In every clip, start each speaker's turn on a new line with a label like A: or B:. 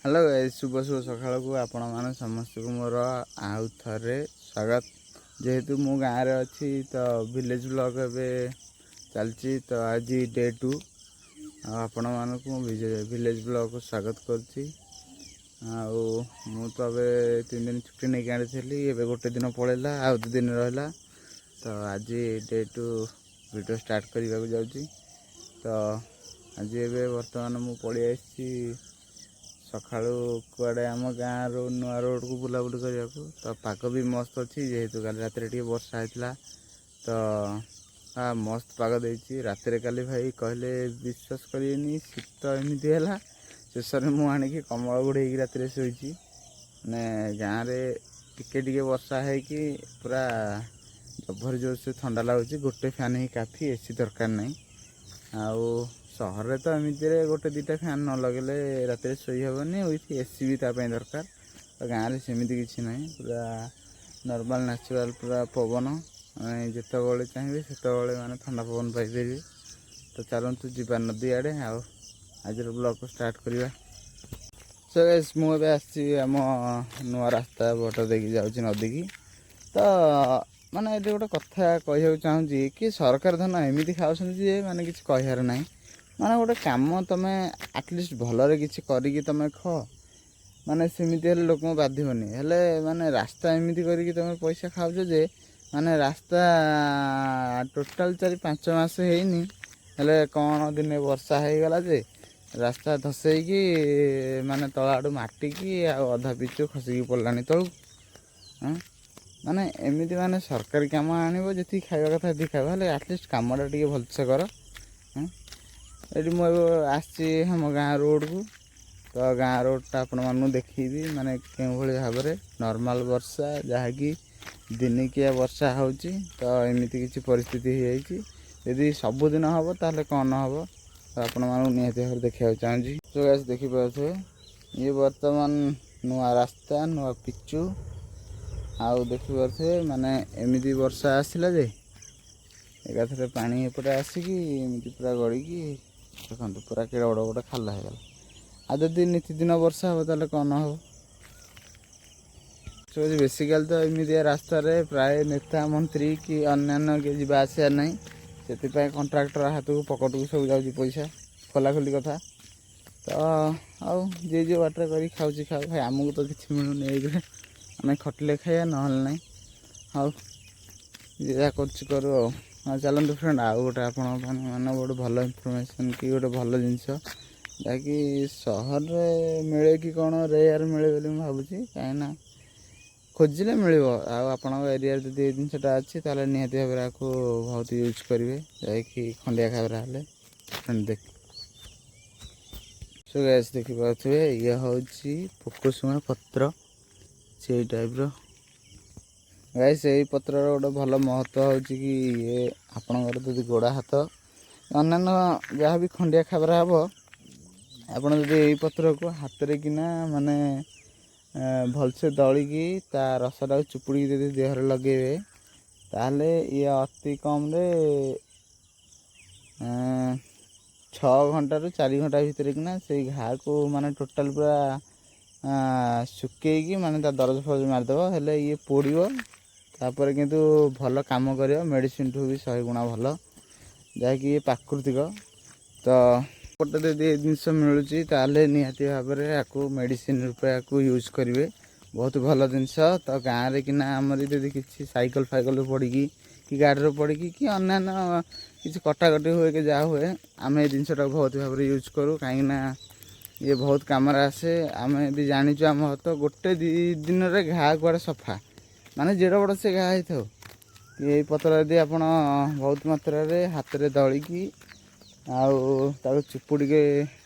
A: Hello guys, ଶୁଭ ଶୁଭ ସକାଳକୁ ଆପଣମାନେ ସମସ୍ତଙ୍କୁ ମୋର ଆଉ ଥରେ ସ୍ୱାଗତ। ଯେହେତୁ ମୁଁ ଗାଁରେ ଅଛି, ତ ଭିଲେଜ୍ ବ୍ଲଗ୍ ଏବେ ଚାଲିଛି। ତ ଆଜି ଡେ 2 ଆଉ ଆପଣମାନଙ୍କୁ ମୁଁ ଭିଲେଜ୍ ବ୍ଲଗ୍କୁ ସ୍ୱାଗତ କରୁଛି। ଆଉ ମୁଁ ତ ଏବେ 3 ଦିନ ଛୁଟି ନେଇକି ଆଣିଥିଲି। ଏବେ ଗୋଟେ ଦିନ ପଳେଇଲା, ଆଉ 2 ଦିନ ରହିଲା। ତ ଆଜି ଡେ 2 ଭିଡ଼ିଓ ଷ୍ଟାର୍ଟ କରିବାକୁ ଯାଉଛି। ତ ଆଜି ଏବେ ବର୍ତ୍ତମାନ ମୁଁ ପଳେଇ ଆସିଛି ସକାଳୁ କୁଆଡ଼େ ଆମ ଗାଁରୁ ନୂଆ ରୋଡ଼କୁ ବୁଲାବୁଲି କରିବାକୁ। ତ ପାଗ ବି ମସ୍ତ ଅଛି, ଯେହେତୁ କାଲି ରାତିରେ ଟିକେ ବର୍ଷା ହେଇଥିଲା, ତ ମସ୍ତ ପାଗ ଦେଇଛି। ରାତିରେ କାଲି ଭାଇ କହିଲେ ବିଶ୍ୱାସ କରିବେନି, ଶୀତ ଏମିତି ହେଲା, ଶେଷରେ ମୁଁ ଆଣିକି କମ୍ବଳ ଘୋଡ଼େଇକି ରାତିରେ ଶୋଇଛି। ମାନେ ଗାଁରେ ଟିକେ ଟିକେ ବର୍ଷା ହେଇକି ପୁରା ଜବର ଜୋରସେ ଥଣ୍ଡା ଲାଗୁଛି। ଗୋଟେ ଫ୍ୟାନ୍ ହିଁ କାଫି, ଏସି ଦରକାର ନାହିଁ। ଆଉ ସହରରେ ତ ଏମିତିରେ ଗୋଟେ ଦୁଇଟା ଫ୍ୟାନ୍ ନ ଲଗେଇଲେ ରାତିରେ ଶୋଇ ହେବନି, ୱିଥ୍ ଏସି ବି ତା ପାଇଁ ଦରକାର। ତ ଗାଁରେ ସେମିତି କିଛି ନାହିଁ, ପୁରା ନର୍ମାଲ୍ ନ୍ୟାଚୁରାଲ୍ ପୁରା ପବନ। ମାନେ ଯେତେବେଳେ ଚାହିଁବେ ସେତେବେଳେ ମାନେ ଥଣ୍ଡା ପବନ ପାଇପାରିବେ। ତ ଚାଲନ୍ତୁ ଯିବା ନଦୀ ଆଡ଼େ ଆଉ ଆଜିର ବ୍ଲଗ୍କୁ ଷ୍ଟାର୍ଟ କରିବା। ସୋ ଗାଇସ୍, ମୁଁ ଏବେ ଆସିଛି ଆମ ନୂଆ ରାସ୍ତା ବଟ ଦେଇକି ଯାଉଛି ନଦୀକି। ତ ମାନେ ଏଠି ଗୋଟେ କଥା କହିବାକୁ ଚାହୁଁଛି କି ସରକାର ଧନ ଏମିତି ଖାଉଛନ୍ତି ଯେ ମାନେ କିଛି କହିବାର ନାହିଁ। ମାନେ ଗୋଟେ କାମ ତମେ ଆଟଲିଷ୍ଟ ଭଲରେ କିଛି କରିକି ତମେ ଖ ମାନେ ସେମିତି ହେଲେ ଲୋକଙ୍କୁ ବାଧିବନି। ହେଲେ ମାନେ ରାସ୍ତା ଏମିତି କରିକି ତମେ ପଇସା ଖାଉଛ ଯେ ମାନେ ରାସ୍ତା ଟୋଟାଲ୍ 4-5 ମାସ ହେଇନି, ହେଲେ କ'ଣ ଦିନେ ବର୍ଷା ହେଇଗଲା ଯେ ରାସ୍ତା ଧସେଇକି ମାନେ ତଳ ଆଡ଼ୁ ମାଟିକି ଆଉ ଅଧା ପିଚୁ ଖସିକି ପଡ଼ିଲାଣି ତଳକୁ। ହଁ, ମାନେ ଏମିତି ମାନେ ସରକାରୀ କାମ ଆଣିବ, ଯେତିକି ଖାଇବା କଥା ସେତିକି ଖାଇବ, ହେଲେ ଆଟଲିଷ୍ଟ କାମଟା ଟିକେ ଭଲସେ କର। ହଁ, ଏଠି ମୁଁ ଏବେ ଆସିଛି ଆମ ଗାଁ ରୋଡ଼କୁ। ତ ଗାଁ ରୋଡ଼ଟା ଆପଣମାନଙ୍କୁ ଦେଖେଇବି, ମାନେ କେଉଁଭଳି ଭାବରେ ନର୍ମାଲ୍ ବର୍ଷା, ଯାହାକି ଦିନିକିଆ ବର୍ଷା ହେଉଛି, ତ ଏମିତି କିଛି ପରିସ୍ଥିତି ହେଇଯାଇଛି। ଯଦି ସବୁଦିନ ହେବ ତାହେଲେ କ'ଣ ହେବ, ତ ଆପଣମାନଙ୍କୁ ନିହାତି ଭାବରେ ଦେଖିବାକୁ ଚାହୁଁଛି। ତ ଗାଇସ୍, ଦେଖିପାରୁଥିବେ, ଇଏ ବର୍ତ୍ତମାନ ନୂଆ ରାସ୍ତା, ନୂଆ ପିଚୁ। ଆଉ ଦେଖିପାରୁଥିବେ, ମାନେ ଏମିତି ବର୍ଷା ଆସିଲା ଯେ ଏକାଥରେ ପାଣି ଏପଟେ ଆସିକି ଏମିତି ପୁରା ଗଳିକି, ଦେଖନ୍ତୁ, ପୁରା କେଡ଼େ ବଡ଼ ଗୋଟେ ଖାଲ ହେଇଗଲା। ଆଉ ଯଦି ନିତିଦିନ ବର୍ଷା ହେବ ତାହେଲେ କ'ଣ ହେବ? ବେସିକାଲି ତ ଏମିତିଆ ରାସ୍ତାରେ ପ୍ରାୟ ନେତା ମନ୍ତ୍ରୀ କି ଅନ୍ୟାନ୍ୟ କିଏ ଯିବା ଆସିବା ନାହିଁ। ସେଥିପାଇଁ କଣ୍ଟ୍ରାକ୍ଟର ହାତକୁ ପକେଟକୁ ସବୁ ଯାଉଛି ପଇସା, ଖୋଲାଖୋଲି କଥା ତ। ଆଉ ଯିଏ ଯିଏ ବାଟରେ କରିକି ଖାଉଛି ଖାଉ ଭାଇ, ଆମକୁ ତ କିଛି ମିଳୁନି ଏଇଥିରେ। ଆମେ ଖଟିଲେ ଖାଇବା, ନହେଲେ ନାହିଁ। ହଉ, ଯିଏ ଯାହା କରୁଛି କରୁ। ଆଉ ହଁ, ଚାଲନ୍ତୁ ଫ୍ରେଣ୍ଡ, ଆଉ ଗୋଟେ ଆପଣଙ୍କ ପାଇଁ ମାନେ ଗୋଟେ ଭଲ ଇନଫର୍ମେସନ୍ କି ଗୋଟେ ଭଲ ଜିନିଷ, ଯାହାକି ସହରରେ ମିଳେ କି କ'ଣ, ରେୟାର ମିଳେ ବୋଲି ମୁଁ ଭାବୁଛି, କାହିଁକିନା ଖୋଜିଲେ ମିଳିବ। ଆଉ ଆପଣଙ୍କ ଏରିଆରେ ଯଦି ଏଇ ଜିନିଷଟା ଅଛି, ତାହେଲେ ନିହାତି ଭାବରେ ଆକୁ ବହୁତ ୟୁଜ୍ କରିବେ, ଯାଇକି ଖଣ୍ଡିଆ ଖାବରା ହେଲେ। ଫ୍ରେଣ୍ଡ ଦେଖ, ସୋ ଗାଇସ୍, ଦେଖିପାରୁଥିବେ, ଇଏ ହେଉଛି ପୋକସୁଆଁ ପତ୍ର, ସେଇ ଟାଇପ୍ର। ଗାଇସ୍, ଏଇ ପତ୍ରର ଗୋଟେ ଭଲ ମହତ୍ତ୍ୱ ହେଉଛି କି ଇଏ ଆପଣଙ୍କର ଯଦି ଗୋଡ଼ ହାତ ଅନ୍ୟାନ୍ୟ ଯାହା ବି ଖଣ୍ଡିଆ ଖାବରା ହେବ, ଆପଣ ଯଦି ଏଇ ପତ୍ରକୁ ହାତରେ କିନା ମାନେ ଭଲସେ ଦଳିକି ତା ରସଟାକୁ ଚୁପୁଡ଼ିକି ଯଦି ଦେହରେ ଲଗେଇବେ, ତାହେଲେ ଇଏ ଅତି କମ୍ରେ 6 ଘଣ୍ଟାରୁ 4 ଘଣ୍ଟା ଭିତରେ କିନା ସେଇ ଘାକୁ ମାନେ ଟୋଟାଲ୍ ପୁରା ଶୁକେଇକି ମାନେ ତା ଦରଜ ଫରଜ ମାରିଦେବ। ହେଲେ ଇଏ ପୋଡ଼ିବ ତାପରେ, କିନ୍ତୁ ଭଲ କାମ କରିବ, ମେଡ଼ିସିନଠୁ ବି 100 ଗୁଣା ଭଲ, ଯାହାକି ଇଏ ପ୍ରାକୃତିକ। ତ ଗୋଟେ ଯଦି ଏ ଜିନିଷ ମିଳୁଛି, ତାହେଲେ ନିହାତି ଭାବରେ ଆକୁ ମେଡ଼ିସିନ ରୂପେ ଆକୁ ୟୁଜ୍ କରିବେ। ବହୁତ ଭଲ ଜିନିଷ। ତ ଗାଁରେ କିନା ଆମର ଯଦି କିଛି ସାଇକେଲ ଫାଇକେଲ ପଡ଼ିକି କି ଗାଡ଼ିରେ ପଡ଼ିକି କି ଅନ୍ୟାନ୍ୟ କିଛି କଟାକଟି ହୁଏ କି ଯାହା ହୁଏ, ଆମେ ଏ ଜିନିଷଟାକୁ ବହୁତ ଭାବରେ ୟୁଜ୍ କରୁ, କାହିଁକିନା ଇଏ ବହୁତ କାମରେ ଆସେ। ଆମେ ବି ଜାଣିଛୁ ଆମ ତ ଗୋଟେ ଦୁଇ ଦିନରେ ଘା କୁଆଡ଼େ ସଫା, ମାନେ ଯେଡ଼େ ବଡ଼ ସେ ଘା ହେଇଥାଉ, ଏଇ ପତ୍ର ଯଦି ଆପଣ ବହୁତ ମାତ୍ରାରେ ହାତରେ ଦଳିକି ଆଉ ତାକୁ ଚିପୁଡ଼ିକି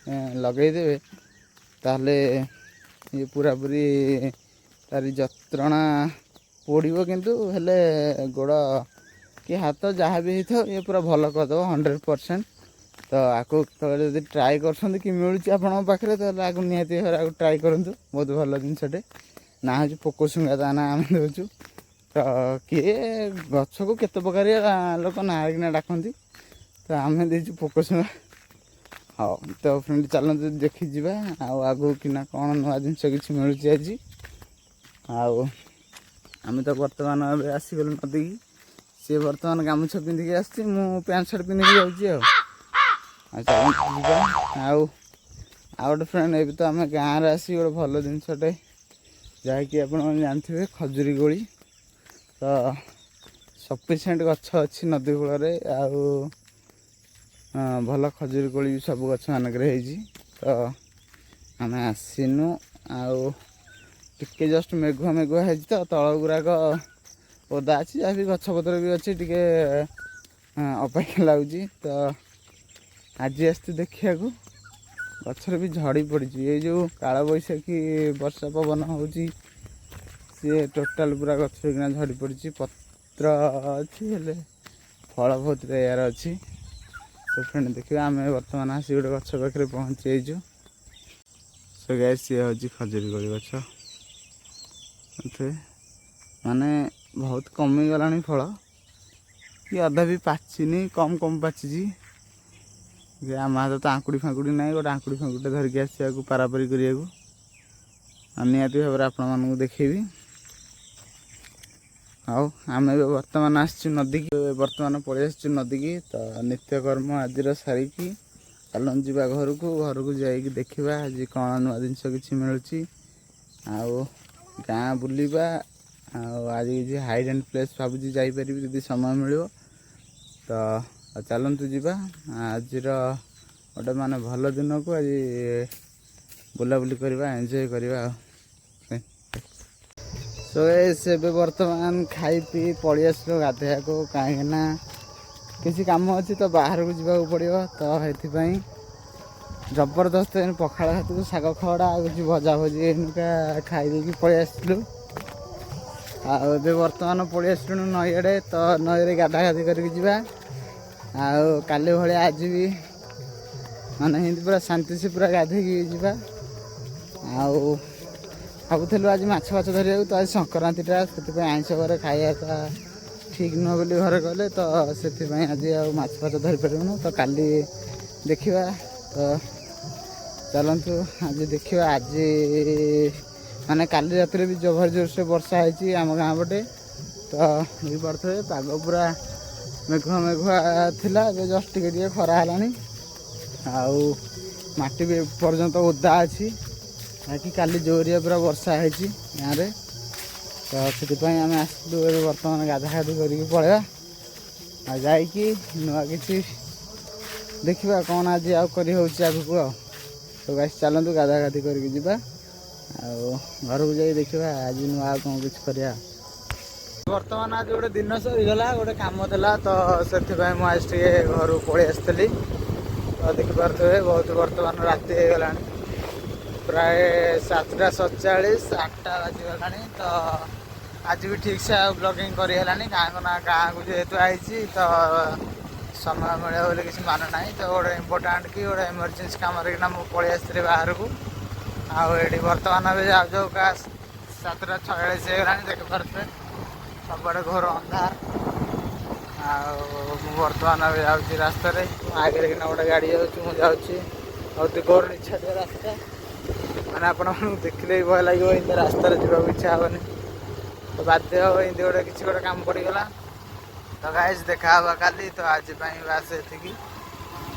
A: ଲଗେଇଦେବେ, ତାହେଲେ ଇଏ ପୁରାପୁରି ତାରି ଯନ୍ତ୍ରଣା ପୋଡ଼ିବ, କିନ୍ତୁ ହେଲେ ଗୋଡ଼ କି ହାତ ଯାହା ବି ହେଇଥାଉ, ଇଏ ପୁରା ଭଲ କରିଦେବ 100%। ତ ଆକୁ କେତେବେଳେ ଯଦି ଟ୍ରାଏ କରୁଛନ୍ତି କି ମିଳୁଛି ଆପଣଙ୍କ ପାଖରେ, ତାହେଲେ ଆକୁ ନିହାତି ଭାବରେ ଆକୁ ଟ୍ରାଏ କରନ୍ତୁ। ବହୁତ ଭଲ ଜିନିଷଟେ। ନାଁ ହେଉଛି ପୋକଶୁଙ୍ଗା, ତା ନାଁ ଆମେ ଦେଉଛୁ। ତ କିଏ ଗଛକୁ କେତେ ପ୍ରକାରିଆ ଲୋକ ନାଁ କିନା ଡାକନ୍ତି, ତ ଆମେ ଦେଇଛୁ ପୋକଶୁଙ୍ଗା। ହଉ ତ ଫ୍ରେଣ୍ଡ, ଚାଲନ୍ତୁ ଦେଖିଯିବା ଆଉ ଆଗକୁ କିନା କ'ଣ ନୂଆ ଜିନିଷ କିଛି ମିଳୁଛି ଆଜି। ଆଉ ଆମେ ତ ବର୍ତ୍ତମାନ ଏବେ ଆସିଗଲୁ ନଦୀକି। ସିଏ ବର୍ତ୍ତମାନ ଗାମୁଛା ପିନ୍ଧିକି ଆସିଛି, ମୁଁ ପ୍ୟାଣ୍ଟ ସାର୍ଟ ପିନ୍ଧିକି ଯାଉଛି। ଆଉ ଚାଲନ୍ତୁ ଯିବା। ଆଉ ଆଉ ଗୋଟେ ଫ୍ରେଣ୍ଡ, ଏବେ ତ ଆମେ ଗାଁରେ ଆସି ଗୋଟେ ଭଲ ଜିନିଷଟେ, ଯାହାକି ଆପଣମାନେ ଜାଣିଥିବେ, ଖଜୁରୀ କୋଳି। ତ ସଫିସିଏଣ୍ଟ ଗଛ ଅଛି ନଦୀ କୂଳରେ ଆଉ ଭଲ ଖଜୁରୀ କୋଳି ବି ସବୁ ଗଛ ମାନଙ୍କରେ ହେଇଛି। ତ ଆମେ ଆସିନୁ ଆଉ ଟିକେ ଜଷ୍ଟ ମେଘୁଆ ମେଘୁଆ ହେଇଛି, ତ ତଳ ଗୁଡ଼ାକ ଓଦା ଅଛି, ଯାହା ବି ଗଛପତ୍ର ବି ଅଛି, ଟିକେ ଅପେକ୍ଷା ଲାଗୁଛି। ତ ଆଜି ଆସିଛୁ ଦେଖିବାକୁ, ଗଛରେ ବି ଝଡ଼ି ପଡ଼ିଛି। ଏଇ ଯେଉଁ କାଳବୈଶାଖୀ ବର୍ଷା ପବନ ହେଉଛି, ସିଏ ଟୋଟାଲ ପୁରା ଗଛ କିନା ଝଡ଼ି ପଡ଼ିଛି। ପତ୍ର ଅଛି, ହେଲେ ଫଳ ବହୁତ ରେୟାର ଅଛି। ତ ଫ୍ରେଣ୍ଡ, ଦେଖିବା, ଆମେ ବର୍ତ୍ତମାନ ଆସି ଗୋଟେ ଗଛ ପାଖରେ ପହଞ୍ଚି ଯାଇଛୁ। ସୋ ଗାଇସ୍, ସିଏ ହେଉଛି ଖଜୁରୀ କୋଳି ଗଛ। ଏଥିରେ ମାନେ ବହୁତ କମିଗଲାଣି ଫଳ କି ଅଧା ବି ପାଚିନି, କମ୍ କମ୍ ପାଚିଛି। ଯେ ଆମ ହାତ ତ ଆଙ୍କୁଡ଼ି ଫାଙ୍କୁଡ଼ି ନାହିଁ, ଗୋଟେ ଆଙ୍କୁଡ଼ି ଫାଙ୍କୁଡ଼ିଟେ ଧରିକି ଆସିବାକୁ, ପାରାପାରି କରିବାକୁ। ଆଉ ନିହାତି ଭାବରେ ଆପଣମାନଙ୍କୁ ଦେଖେଇବି। ଆଉ ଆମେ ଏବେ ବର୍ତ୍ତମାନ ଆସିଛୁ ନଦୀକି, ଏବେ ବର୍ତ୍ତମାନ ପଳେଇ ଆସିଛୁ ନଦୀକି। ତ ନିତ୍ୟକର୍ମ ଆଜିର ସାରିକି ଚାଲନ୍ତୁ ଯିବା ଘରକୁ। ଘରକୁ ଯାଇକି ଦେଖିବା ଆଜି କ'ଣ ନୂଆ ଜିନିଷ କିଛି ମିଳୁଛି ଆଉ ଗାଁ ବୁଲିବା। ଆଉ ଆଜି କିଛି ହାଇଡ୍ ଆଣ୍ଡ ପ୍ଲେସ୍ ଭାବୁଛି ଯାଇପାରିବି ଯଦି ସମୟ ମିଳିବ। ତ ଚାଲନ୍ତୁ ଯିବା। ଆଜିର ଗୋଟେ ମାନେ ଭଲ ଦିନକୁ ଆଜି ବୁଲାବୁଲି କରିବା, ଏନ୍ଜୟ କରିବା। ଆଉ ସୋ ଏବେ ବର୍ତ୍ତମାନ ଖାଇ ପିଇ ପଳେଇ ଆସିଲୁ ଗାଧୋଇବାକୁ, କାହିଁକି ନା କିଛି କାମ ଅଛି ତ ବାହାରକୁ ଯିବାକୁ ପଡ଼ିବ। ତ ସେଥିପାଇଁ ଜବରଦସ୍ତ ଏଇନୁ ପଖାଳ ଭାତକୁ ଶାଗ ଖଡ଼ା ଆଉ କିଛି ଭଜା ଭଜି ଏଇନୁକା ଖାଇ ଦେଇକି ପଳେଇ ଆସିଥିଲୁ। ଆଉ ଏବେ ବର୍ତ୍ତମାନ ପଳେଇ ଆସିଲୁଣୁ ନଈଆଡ଼େ। ତ ନଈରେ ଗାଧା ଗାଧି କରିକି ଯିବା। ଆଉ କାଲି ଭଳିଆ ଆଜି ବି ମାନେ ଏମିତି ପୁରା ଶାନ୍ତି ସେ ପୁରା ଗାଧେଇକି ଯିବା। ଆଉ ଭାବୁଥିଲୁ ଆଜି ମାଛ ଫାଛ ଧରିବାକୁ, ତ ଆଜି ସଂକ୍ରାନ୍ତିଟା, ସେଥିପାଇଁ ଆଇଁଷ ଘରେ ଖାଇବାଟା ଠିକ୍ ନୁହଁ ବୋଲି ଘରେ କହିଲେ। ତ ସେଥିପାଇଁ ଆଜି ଆଉ ମାଛ ଫାଛ ଧରିପାରିବୁନୁ, ତ କାଲି ଦେଖିବା। ତ ଚାଲନ୍ତୁ ଆଜି ଦେଖିବା। ଆଜି ମାନେ କାଲି ରାତିରେ ବି ଜୋର ଜୋରସେ ବର୍ଷା ହେଇଛି ଆମ ଗାଁ ପଟେ। ତ ବୁଝିପାରୁଥିବେ, ପାଗ ପୁରା ମେଘୁଆ ମେଘୁଆ ଥିଲା, ଏବେ ଜଷ୍ଟ ଟିକେ ଟିକେ ଖରା ହେଲାଣି। ଆଉ ମାଟି ବି ପର୍ଯ୍ୟନ୍ତ ଓଦା ଅଛି, ଯାହାକି କାଲି ଜୋରିଆ ପୁରା ବର୍ଷା ହେଇଛି ଗାଁରେ। ତ ସେଥିପାଇଁ ଆମେ ଆସିଲୁ। ଏବେ ବର୍ତ୍ତମାନ ଗାଧା ଗାଧି କରିକି ପଳେଇବା ଆଉ ଯାଇକି ନୂଆ କିଛି ଦେଖିବା କ'ଣ ଆଜି ଆଉ କରି ହେଉଛି ଆଗକୁ। ଆଉ ତ ଗାଇସ୍, ଚାଲନ୍ତୁ ଗାଧା ଗାଧି କରିକି ଯିବା ଆଉ ଘରକୁ ଯାଇ ଦେଖିବା ଆଜି ନୂଆ ଆଉ କ'ଣ କିଛି କରିବା। ବର୍ତ୍ତମାନ ଆଜି ଗୋଟେ ଦିନ ସରିଗଲା। ଗୋଟେ କାମ ଥିଲା, ତ ସେଥିପାଇଁ ମୁଁ ଆଜି ଟିକେ ଘରକୁ ପଳେଇ ଆସିଥିଲି। ତ ଦେଖିପାରୁଥିବେ, ବହୁତ ବର୍ତ୍ତମାନ ରାତି ହେଇଗଲାଣି, ପ୍ରାୟ 7:47, 8ଟା ବାଜିଗଲାଣି। ତ ଆଜି ବି ଠିକ୍ସେ ଆଉ ବ୍ଲଗିଂ କରିହେଲାନି, କାହିଁକି ନା ଗାଁକୁ ଯେହେତୁ ଆଇଛି ତ ସମୟ ମିଳିବ ବୋଲି କିଛି ମାନେ ନାହିଁ। ତ ଗୋଟେ ଇମ୍ପୋର୍ଟାଣ୍ଟ କି ଗୋଟେ ଏମର୍ଜେନ୍ସି କାମରେ କିନା ମୁଁ ପଳେଇ ଆସିଥିଲି ବାହାରକୁ। ଆଉ ଏଠି ବର୍ତ୍ତମାନ ଏବେ ଯାଉ ଯାଉକା 7:46 ହେଇଗଲାଣି। ଦେଖିପାରୁଥିବେ, ସବୁଆଡ଼େ ଘୋର ଅନ୍ଧାର। ଆଉ ମୁଁ ବର୍ତ୍ତମାନ ଏବେ ଯାଉଛି ରାସ୍ତାରେ, ମୋ ଆଗରେ କିନା ଗୋଟେ ଗାଡ଼ି ଯାଉଛି, ମୁଁ ଯାଉଛି। ଆଉ ଘୋର ନିଛାଟିଆ ରାସ୍ତା, ମାନେ ଆପଣମାନଙ୍କୁ ଦେଖିଲେ ବି ଭୟ ଲାଗିବ, ଏମିତି ରାସ୍ତାରେ ଯିବାକୁ ଇଚ୍ଛା ହେବନି। ତ ବାଧ୍ୟ ହେବ, ଏମିତି ଗୋଟେ କିଛି ଗୋଟେ କାମ ପଡ଼ିଗଲା। ତ ଗାଇସ୍, ଦେଖା ହବା କାଲି। ତ ଆଜି ପାଇଁ ବାସ୍ ଏତିକି।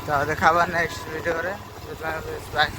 A: ତ ଦେଖା ହବା ନେକ୍ସଟ ଭିଡ଼ିଓରେ। ସେଥିପାଇଁ ବାଏ।